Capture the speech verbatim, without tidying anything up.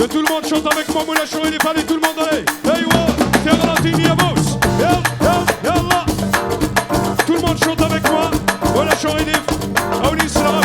Et tout le monde chante avec moi, Moula Chorelif, allez tout le monde, allez. Hey, wow, Terra Latini, vamos. Yalla, yalla, yalla. Tout le monde chante avec moi, Moula Chorelif. Aounis, la